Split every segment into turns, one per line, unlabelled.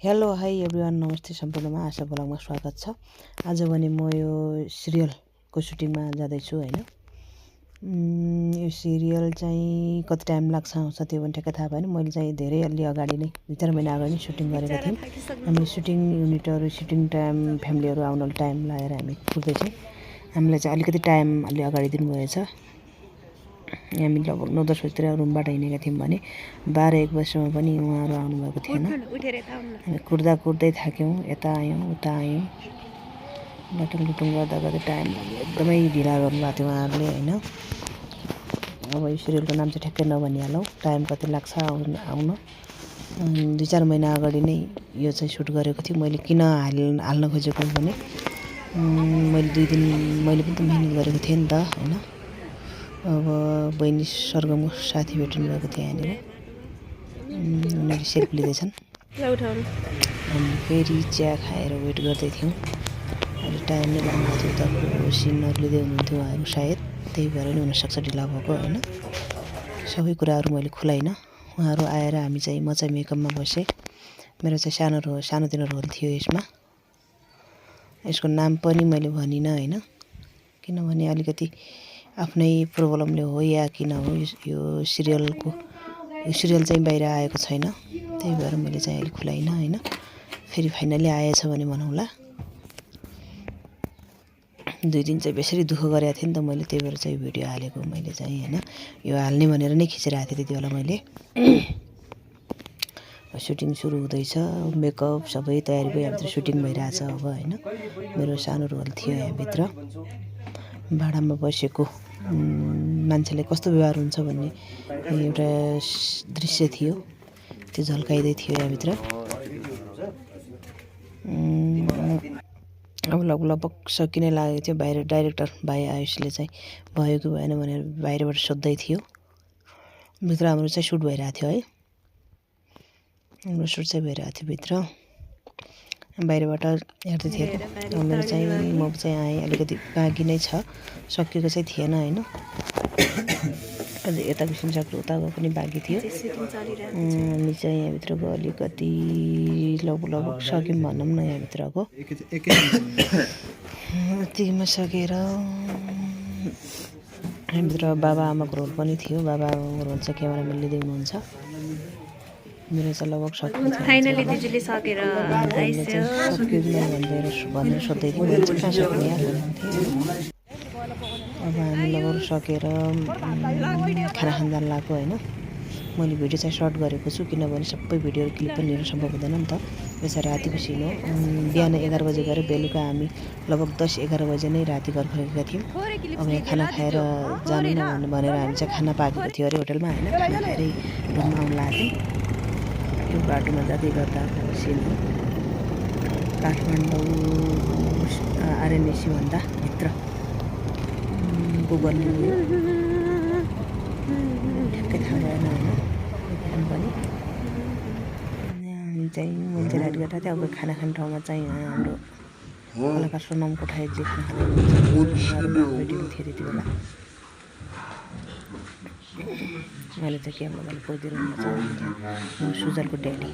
Hello hi everyone, नमस्ते सम्पूर्णमा आशा ब्लगमा स्वागत छ। आज भने म यो सिरियलको सुटिङमा जाँदैछु हैन। यो सिरियल चाहिँ कति टाइम लाग्छ आउँछ त्यो पनि ठ्याक्कै थाहा भएन। मैले चाहिँ धेरै अलि अगाडि नै 2-4 महिना अगाडि नै सुटिङ गरेको थिएँ। हामी सुटिङ युनिटहरू सुटिङ टाइम फ्यामिलीहरू आउन टाइम लागेर हामी पुग्दैछौँ। हामीलाई चाहिँ अलिकति टाइम अलि अगाडि दिनुभएछ। हामी लगभग 9-10 बजीतिर रुमबाट हिँडेका थियौँ भने 12-1 बजीसम्म पनि उहाँहरू आउनुभएको थिएन। हामी कुर्दै थाक्यौँ, यता आयौँ उता आयौँ, लटङलुटुङ गर्दा गर्दै टाइम एकदमै ढिला गर्नुभएको थियो उहाँहरूले हैन। अब यो सिरियलको नाम चाहिँ ठ्याक्कै नभनिहालौँ, टाइम कति लाग्छ आउन। 2-4 महिना अगाडि नै यो चाहिँ सुट गरेको थियो। मैले किन हाल्न खोजेको भने मैले 2 दिन मैले पनि त मेहनत गरेको थिएँ नि त हैन। अब बहिनी स्वर्गमा साथी भेट्नु भएको थियो यहाँनिर, उनीहरू सेल्फ लिँदैछन्। हामी फेरि चिया खाएर वेट गर्दै थियौँ। अहिले टाइम नै लाग्नु थियो, उताको सिनहरू लिँदै हुनुहुन्थ्यो उहाँहरू, सायद त्यही भएर नि हुनसक्छ ढिला भएको होइन। सबै कुराहरू मैले खुलाइनँ। उहाँहरू आएर म चाहिँ मेकअपमा बसेँ। मेरो चाहिँ सानोतिनो रोल थियो यसमा। यसको नाम पनि मैले भनिनँ होइन, किनभने अलिकति आफ्नै प्रब्लमले हो या किन हो यो सिरियल चाहिँ बाहिर आएको छैन, त्यही भएर मैले चाहिँ अहिले खुलाइनँ होइन। फेरि फाइनली आएछ भने भनौँला। 2 दिन चाहिँ बेसरी दुःख गरेको थिएँ नि त मैले, त्यही भएर चाहिँ भिडियो हालेको मैले चाहिँ होइन। यो हाल्ने भनेर नै खिचिरहेको थिएँ त्यति बेला मैले। सुटिङ सुरु हुँदैछ, मेकअप सबै तयारी भयो, यहाँभित्र सुटिङ भइरहेछ अब होइन। मेरो सानो रोल थियो यहाँभित्र। भाडामा बसेको मान्छेले कस्तो व्यवहार हुन्छ भन्ने एउटा दृश्य थियो, त्यो झल्काइँदै थियो यहाँभित्र। अब लगभग सकिने लागेको थियो। बाहिर डाइरेक्टर भाइ आयुषले चाहिँ भयो कि भएन भनेर बाहिरबाट सोध्दै थियो। भित्र हाम्रो चाहिँ सुट भइरहेको थियो है, हाम्रो सुट चाहिँ भइरहेको थियो भित्र। बाहिरबाट हेर्दै थिएँ। मेरो चाहिँ म चाहिँ आएँ, अलिकति बाँकी नै छ, सकिएको चाहिँ थिएन होइन। अझै यताको सिन सक्यो, उताको पनि बाँकी थियो। हामी चाहिँ यहाँभित्रको अलिकति लगभग सक्यौँ भनौँ न। यहाँभित्रको यतिमा सकेर यहाँभित्र बाबा आमाको रोल पनि थियो। बाबा आमाको रोल चाहिँ क्यामेराम्यान लिँदै हुनुहुन्छ। मेरो चाहिँ लगभग सकियो।
फाइनली दिदीले सकेर
भनेर सोध्दै थिएँ, मैले चाहिँ कहाँ सक्ने यार भनेको थिएँ। अब हामी लगभग सकेर खाना खान जान लाग्यो होइन। मैले भिडियो चाहिँ सर्ट गरेको छु, किनभने सबै भिडियोहरू क्लिप पनि लिन सम्भव हुँदैन नि त। बेसारा रातिको सिन हो। बिहान 11 बजे गएर बेलुका हामी लगभग 10-11 बजे नै राति घर फर्केका थियौँ। अब यहाँ खाना खाएर जानु न भनेर हामी चाहिँ खाना पाकेको थियो अरे होटलमा होइन। खाना खाएरै रुममा आउनु लागेको थियौँ। यो बाटोमा जाँदै गर्दाको सिन हो। काठमाडौँ आरएनएसी भन्दा भित्र गुगल ठ्याक्कै थाहा भएन होइन पनि। हामी चाहिँ मैले चाहिँ राइड गरेर थिएँ। अब खाना खाने ठाउँमा चाहिँ हाम्रो कलाकार सोनाम कोठायतले खाना खाँदै वेटिङ थियो त्यति बेला। मैले चाहिँ क्यामेराबाट पोजिदिएर हुनुहुन्छ। सुजलको ड्याडी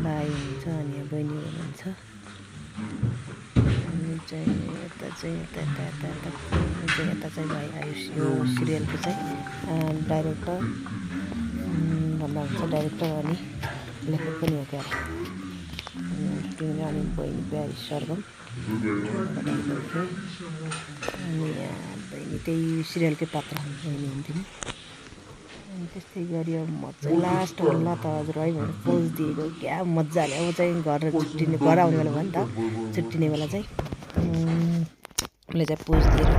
भाइ हुनुहुन्छ, अनि यहाँ बहिनी हुनुहुन्छ। अनि चाहिँ यता चाहिँ भाइ आयुष, यो सिरियलको चाहिँ डाइरेक्टर भन्दा हुन्छ, डाइरेक्टर अनि लेखक पनि हो क्या। अनि बहिनी प्यारी स्वर्गम, अनि यहाँ बहिनी त्यही सिरियलकै पात्र बहिनी हुन्थ्यो। अनि त्यस्तै गरी अब म चाहिँ लास्ट हल्ला त हजुर है भनेर पोज दिएको क्या मजाले। अब चाहिँ घर आउने बेला भयो नि त, छुट्टिने बेला चाहिँ मैले चाहिँ पोज दिएर